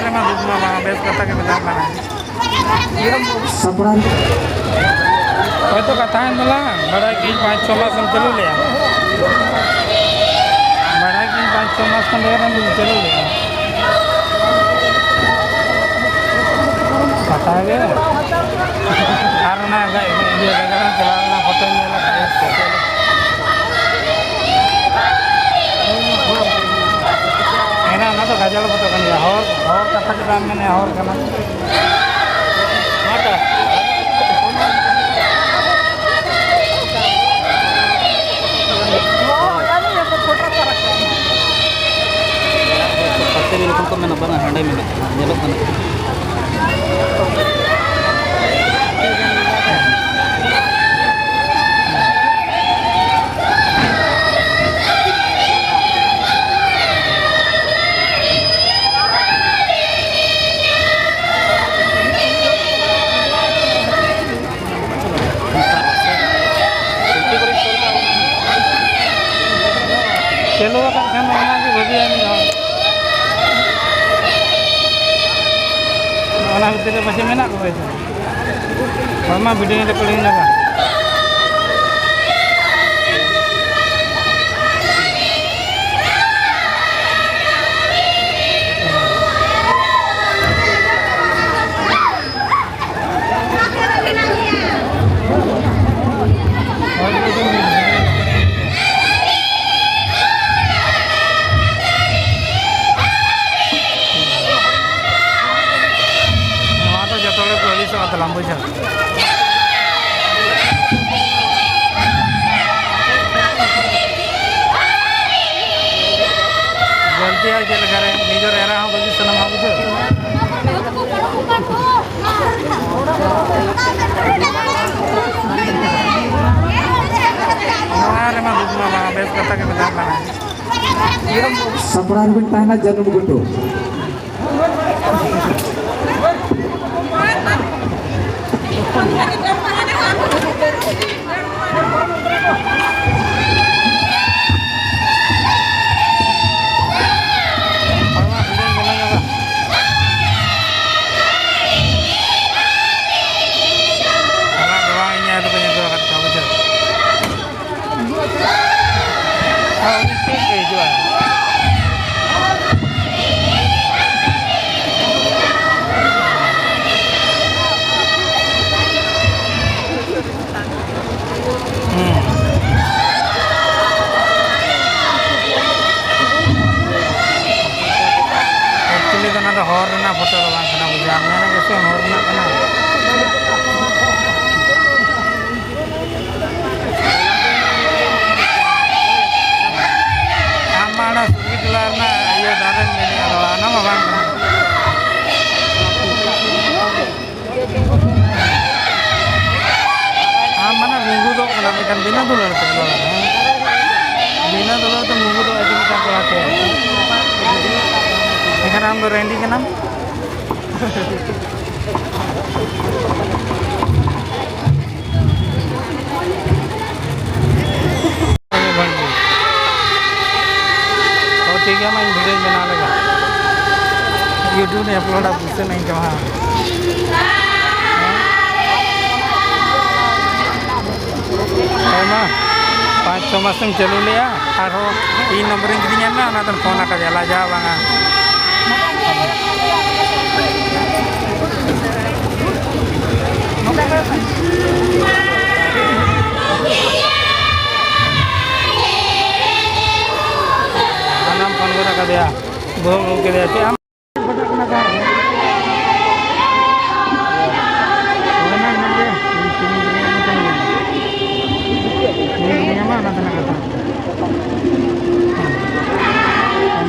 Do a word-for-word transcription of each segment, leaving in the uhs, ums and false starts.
ᱨᱮᱢᱟ ᱫᱩᱠ ᱢᱟ ᱵᱟᱝ, ᱵᱮᱥ ᱠᱟᱛᱷᱟ ᱜᱮ ᱢᱮᱛᱟᱜ ᱠᱟᱱᱟ᱾ ᱥᱟᱯᱲᱟᱣ᱾ ᱦᱚᱭᱛᱚ ᱠᱟᱛᱷᱟ ᱮᱱ ᱛᱟᱞᱟᱝ, ᱵᱟᱲᱟᱭ ᱠᱤᱧ ᱯᱟᱸᱪ ᱪᱷᱚ ᱢᱟᱥ ᱮᱢ ᱪᱟᱹᱞᱩ ᱞᱮᱭᱟ᱾ ᱵᱟᱲᱟᱭ ᱠᱤᱧ ᱯᱟᱸᱪ ᱪᱷᱚ ᱢᱟᱥ ᱠᱷᱚᱱ ᱰᱷᱮᱨ ᱮᱢ ᱪᱟᱹᱞᱩ ᱞᱮᱭᱟ᱾ ᱠᱟᱛᱷᱟ ᱜᱮ᱾ ᱟᱨ ᱚᱱᱟ ᱤᱭᱟᱹ ᱨᱮᱜᱮ ᱪᱟᱞᱟᱣ ᱞᱮᱱᱟ, ᱯᱷᱳᱴᱳᱧ ᱧᱮᱞ ᱟᱠᱟᱫ ᱜᱮᱭᱟ᱾ ᱦᱮᱸ, ᱚᱱᱟ ᱫᱚ ᱜᱟᱡᱟᱲ ᱯᱷᱳᱴᱳ ᱠᱟᱱ ᱜᱮᱭᱟ᱾ ᱦᱚᱲ, ᱦᱚᱲ ᱠᱟᱛᱷᱟ ᱜᱮ ᱵᱟᱢ ᱢᱮᱱᱮᱫᱼᱟ, ᱦᱚᱲ ᱠᱟᱱᱟ᱾ ᱯᱷᱳᱴᱳ ᱠᱚ ᱨᱟᱠᱟᱵ᱾ ᱯᱟᱛᱮ ᱵᱤᱞ ᱠᱷᱚᱱ ᱠᱚ ᱢᱮᱱᱟ, ᱵᱟᱝᱟ, ᱦᱟᱸᱰᱮ ᱢᱮᱱᱟᱜᱼᱟ, ᱧᱮᱞᱚᱜ ᱠᱟᱱᱟ᱾ ᱪᱟᱹᱞᱩ ᱟᱠᱟᱫ ᱠᱷᱟᱱ ᱚᱱᱟ ᱜᱮ ᱵᱷᱟᱹᱜᱤᱭᱟ ᱢᱤᱫ ᱦᱚᱲ᱾ ᱚᱱᱟ ᱵᱷᱤᱛᱤᱨ ᱨᱮ ᱯᱟᱪᱮ ᱢᱮᱱᱟᱜ ᱠᱚᱣᱟ᱾ ᱦᱚᱲᱢᱟ video recording ᱞᱟᱜᱟ᱾ ᱱᱚᱣᱟ ᱫᱚ ᱡᱚᱛᱚ ᱦᱚᱲ ᱠᱚ ᱟᱹᱲᱤᱥᱚᱜᱼᱟ ᱛᱟᱞᱟᱝ, ᱵᱩᱡᱷᱟᱹᱣ᱾ ᱜᱟᱹᱞᱛᱤ ᱟᱨ ᱪᱮᱫ ᱞᱮᱠᱟᱨᱮ ᱱᱤᱡᱮᱨ ᱮᱨᱟ ᱦᱚᱸ ᱵᱟᱹᱜᱤ ᱥᱟᱱᱟᱢᱟ, ᱵᱩᱡᱷᱟᱹᱣ᱾ ᱱᱚᱣᱟ ᱨᱮᱢᱟ ᱫᱩᱠ ᱢᱟ ᱵᱟᱝ, ᱵᱮᱥ ᱠᱟᱛᱷᱟ ᱜᱮ ᱢᱮᱛᱟᱜ ᱠᱟᱱᱟ᱾ ᱥᱟᱯᱲᱟᱣ ᱨᱮᱵᱤᱱ ᱛᱟᱦᱮᱱᱟ ᱡᱟᱹᱱᱩᱢ ᱜᱷᱩᱴᱩ᱾ ᱫᱚ ᱦᱚᱨ ᱨᱮᱱᱟᱜ ᱯᱷᱳᱴᱳ ᱫᱚ ᱵᱟᱝ ᱠᱟᱱᱟ, ᱵᱩᱡᱷᱟᱹᱣ ᱢᱮ, ᱜᱮᱥᱮ ᱦᱚᱨ ᱨᱮᱱᱟᱜ ᱠᱟᱱᱟ᱾ ᱟᱢ ᱢᱟ ᱚᱱᱟ ᱥᱩᱨᱜᱤ ᱴᱚᱞᱟ ᱨᱮᱱᱟᱜ ᱤᱭᱟᱹ ᱫᱟᱨᱮᱢ ᱢᱮᱱᱮᱫᱼᱟ, ᱟᱫᱚ ᱚᱱᱟ ᱢᱟ ᱵᱟᱝ ᱠᱟᱱᱟ᱾ ᱟᱢ ᱢᱟᱱᱮ ᱜᱩᱸᱜᱩ ᱫᱚ ᱠᱟᱱᱟ, ᱢᱮᱱᱠᱷᱟᱱ ᱵᱤᱱᱟᱹ ᱫᱩᱞᱟᱹᱲ ᱛᱮ ᱨᱚᱲ ᱢᱮ᱾ ᱵᱤᱱᱟᱹ ᱫᱩᱞᱟᱹᱲ ᱛᱮ ᱜᱩᱸᱜᱩ ᱫᱚ ᱟᱹᱰᱤ ᱢᱤᱫᱴᱟᱝ ᱠᱚᱲᱟ ᱛᱮ᱾ ᱮᱱᱠᱷᱟᱱ ᱟᱢ ᱫᱚ ᱨᱮᱱᱰᱤ ᱠᱟᱱᱟᱢ᱾ ᱚ, ᱴᱷᱤᱠ ᱜᱮᱭᱟ, ᱢᱟ ᱤᱧ ᱵᱷᱤᱰᱤᱭᱳᱧ ᱵᱮᱱᱟᱣ ᱞᱮᱜᱮ᱾ YouTube ᱨᱮ ᱟᱯᱞᱳᱰᱟ, ᱯᱩᱭᱥᱟᱹ ᱱᱟᱧ ᱡᱚᱢᱟ᱾ ᱦᱮᱸ ᱢᱟ, ᱯᱟᱸᱪ ᱪᱷᱚ ᱢᱟᱥᱮᱢ ᱪᱟᱹᱞᱩ ᱞᱮᱜᱼᱟ, ᱟᱨᱦᱚᱸ ᱤᱧ ᱱᱚᱢᱵᱚᱨᱤᱧ ᱠᱤᱨᱤᱧᱟᱢ ᱢᱮ, ᱚᱱᱟ ᱫᱚᱧ ᱯᱷᱳᱱ ᱟᱠᱟᱫᱮᱭᱟ, ᱞᱟᱡᱟᱣ ᱵᱟᱝᱟ᱾ ᱦᱟᱱᱟᱢ ᱯᱷᱳᱱ ᱜᱚᱫ ᱟᱠᱟᱫᱮᱭᱟ, ᱵᱟᱹᱦᱩᱢ ᱟᱹᱜᱩ ᱠᱮᱫᱮᱭᱟ, ᱪᱮᱫ ᱟᱢ?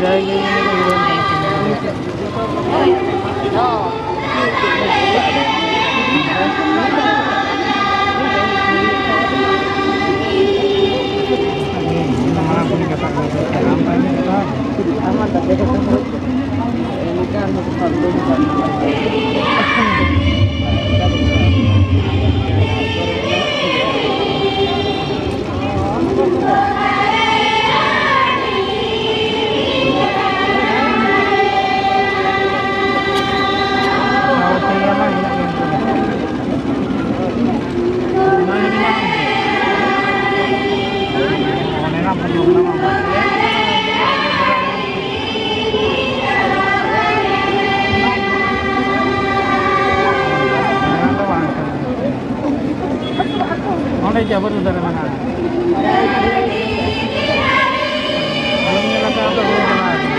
ᱡᱟᱦᱟᱸᱭ ᱜᱮ ᱚᱸᱰᱮ ᱡᱟᱵᱚᱨ ᱫᱟᱨᱮ ᱢᱮᱱᱟᱜᱼᱟ᱾ ᱵᱟᱹᱧ ᱧᱮᱞ ᱟᱠᱟᱫ ᱫᱚ ᱵᱟᱹᱧ ᱪᱟᱞᱟᱣ ᱟᱠᱟᱱᱟ᱾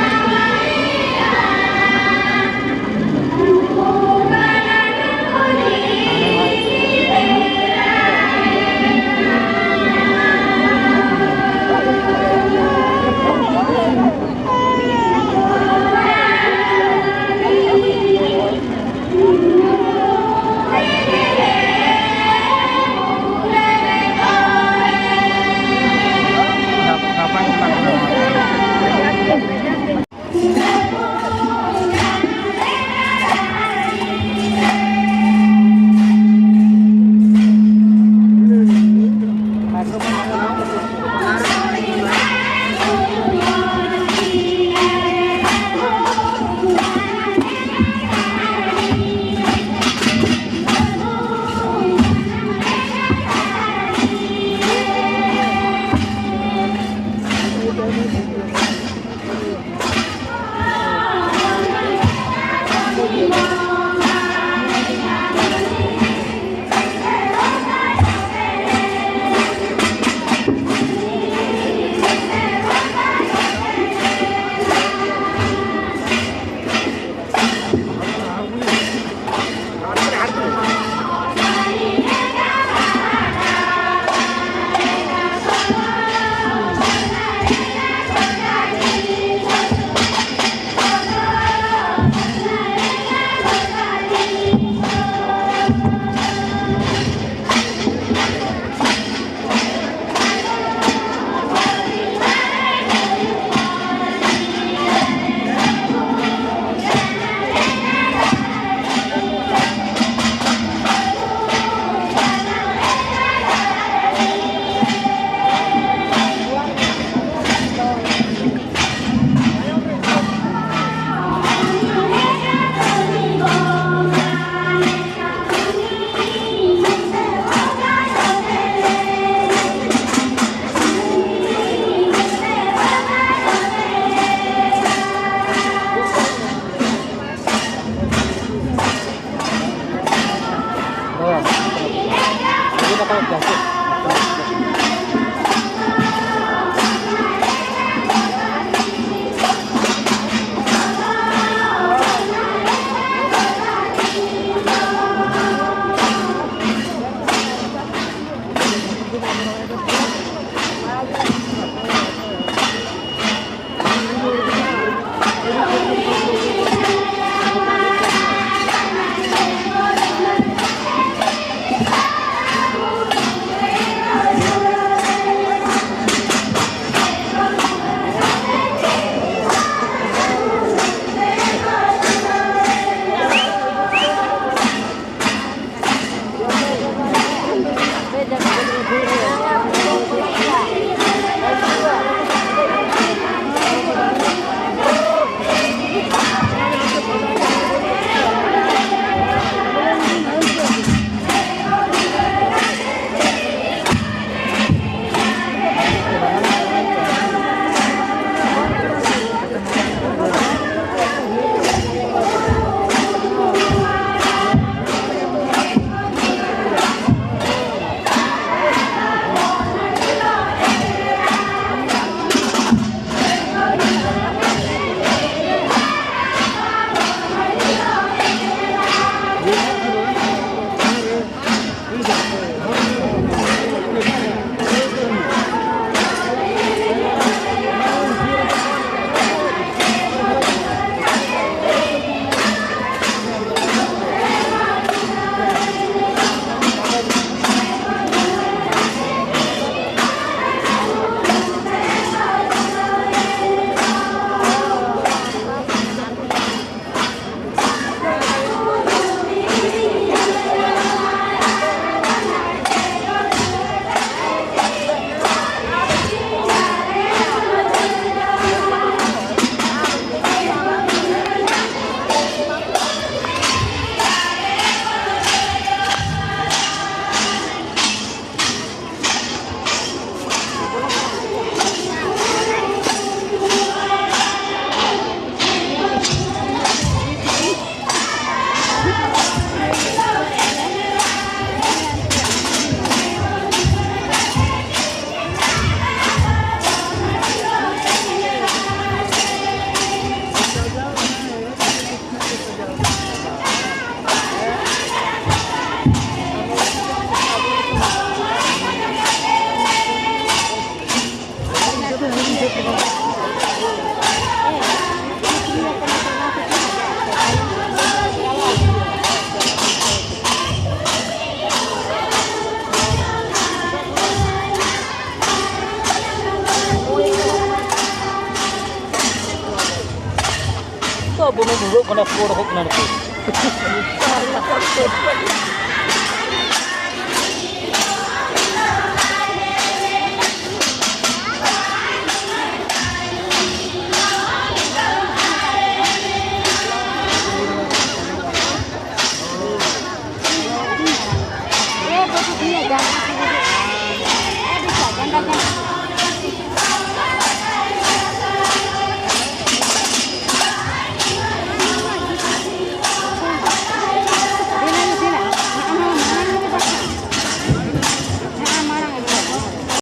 ᱚᱸᱰᱮ ᱠᱚ ᱚᱰᱚᱠᱚᱜ ᱠᱟᱱᱟ ᱱᱩᱠᱩ᱾